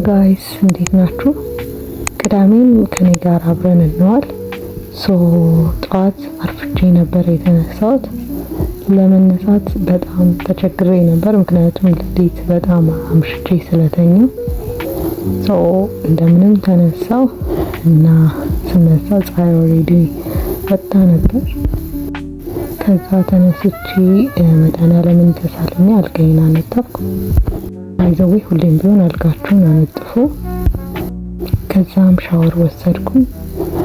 Guys፣ እንዴት ናችሁ? ቅዳሜን ከኔ ጋር አብረን እንዋል። So ጠዋት አርፍጄ ነበር የተነሳሁት። ለመነሳት በጣም ተቸግሬ ነበር፣ ምክንያቱም ሌሊት በጣም አምሽቼ ስለተኛሁ። So እንደምንም ተነሳሁ እና ስነሳ ፀሐይ already ወጣ ነበር። ከዛ ተነስቼ መድኃኒዓለምን ተሳልሜ አልጋዬን አነጠፍኩ። By the way፣ ሁሌም ቢሆን አልጋችሁን አነጥፉ። ከዛም ሻወር ወሰድኩኝ።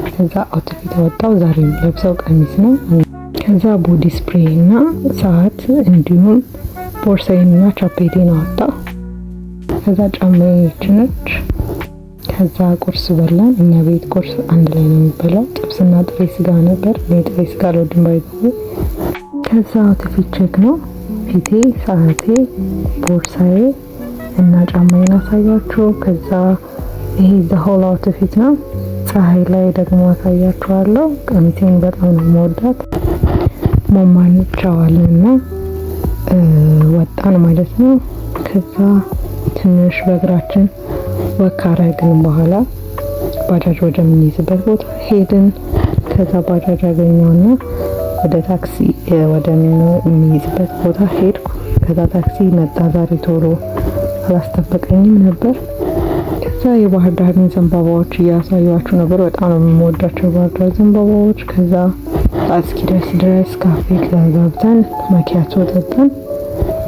ከዛ outfit ወጣው። ዛሬ የምለብሰው ቀሚስ ነው። ከዛ body spray እና ሰዓት እንዲሁም ቦርሳዬን እና ቻፔቴን አወጣው። ከዛ ጫማዬ ነች። ከዛ ቁርስ በላን። እኛ ቤት ቁርስ አንድ ላይ ነው የሚበላው። ጥብስና ጥሬ ስጋ ነበር። እኔ ጥሬ ስጋ አልወድም by the way። ከዛ outfit check ነው። ፊቴ፣ ሰዓቴ፣ ቦርሳዬ እና ጫማዬን አሳያችሁ። ከዛ ይሄ the whole outfit ነው። ፀሐይ ላይ ደግሞ አሳያችኋለሁ። ቀሚሴን በጣም ነው የምወዳት። ማማን ቻዋልና ወጣን ማለት ነው። ከዛ ትንሽ በእግራችን walk ካረግን በኋላ ባጃጅ ወደምንይዝበት ቦታ ሄድን። ከዛ ባጃጅ አገኘውና ወደ ታክሲ ወደሚይዝበት ቦታ ሄድኩ። ከዛ ታክሲ መጣ። ዛሬ ቶሎ አላስጠበቀኝም ነበር። ከዛ የባህር ዳርን ዘንባባዎች እያሳዩችሁ ነበር። በጣም ነው የምወዳቸው የባህር ዳር ዘንባባዎች። ከዛ ሰዓት እስኪደርስ ድረስ ካፌ ገብተን ማኪያቶ ጠጣን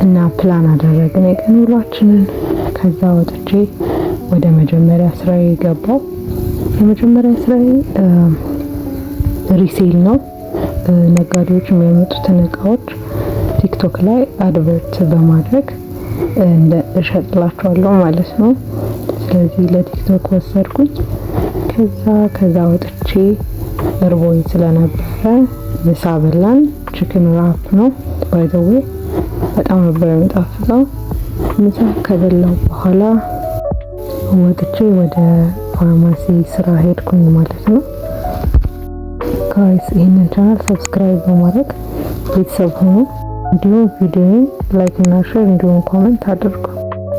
እና ፕላን አደረግን የቀን ውሏችንን። ከዛ ወጥቼ ወደ መጀመሪያ ስራዬ ገባው። የመጀመሪያ ስራዬ resale ነው። ነጋዴዎች የሚያመጡትን እቃዎች ቲክቶክ ላይ advert በማድረግ እንደ እሸጥላቸዋለሁ ማለት ነው። ስለዚህ ለቲክቶክ ወሰድኩኝ። ከዛ ወጥቼ እርቦኝ ስለነበረ ምሳ በላን። Chicken wrap ነው by the way፣ በጣም ነበር የሚጣፍጠው። ምሳ ከበላው በኋላ ወጥቼ ወደ ፋርማሲ ስራ ሄድኩኝ ማለት ነው። Guys፣ ይህንን channel subscribe በማድረግ ቤተሰብ ሁኑ። እንዲሁም ቪዲዮን like እና share እንዲሁም comment አድርጉ።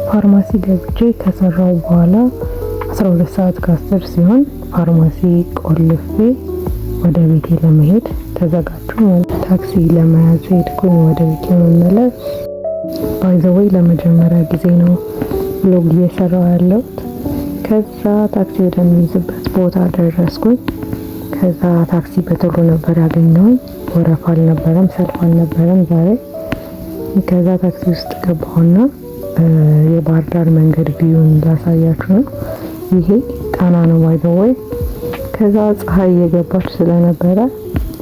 ፋርማሲ ገብቼ ከሰራው በኋላ 12 ሰዓት ከ10 ሲሆን ፋርማሲ ቆልፌ ወደ ቤቴ ለመሄድ ተዘጋጀሁ። ታክሲ ለመያዝ ሄድኩኝ ወደ ቤት ለመመለስ። By the way፣ ለመጀመሪያ ጊዜ ነው vlog እየሰራው ያለሁት። ከዛ ታክሲ ወደሚይዝበት ቦታ ደረስኩኝ። ከዛ ታክሲ በቶሎ ነበር ያገኘሁኝ። ወረፋ አልነበረም፣ ሰልፍ አልነበረም ዛሬ። ከዛ ታክሲ ውስጥ ገባሁና የባህር ዳር መንገድ view ን ላሳያችሁ ነው። ይሄ ጣና ነው by the way። ከዛ ፀሐይ እየገባች ስለነበረ፣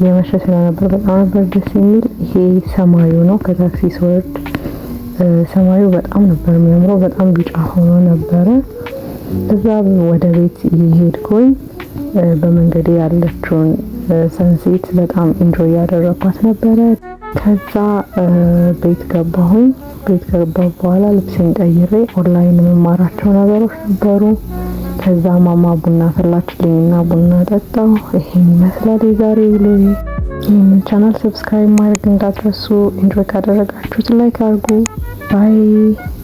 የመሸ ስለነበር በጣም ነበር ደስ የሚል። ይሄ ሰማዩ ነው። ከታክሲ ስወርድ ሰማዩ በጣም ነበር የሚያምረው። በጣም ቢጫ ሆኖ ነበረ። እዛ ወደ ቤት እየሄድኩኝ በመንገዴ ያለችውን sunset በጣም enjoy ያደረኳት ነበረ። ከዛ ቤት ገባሁኝ። ቤት ከገባሁ በኋላ ልብሴን ቀይሬ ኦንላይን የምማራቸው ነገሮች ነበሩ። ከዛ ማማ ቡና ፈላችልኝና ቡና ጠጣሁ። ይሄን ይመስላል የዛሬ ውሎዬ። ይህንን channel subscribe ማድረግ እንዳትረሱ። Enjoy ካደረጋችሁት like አድርጉ። Bye.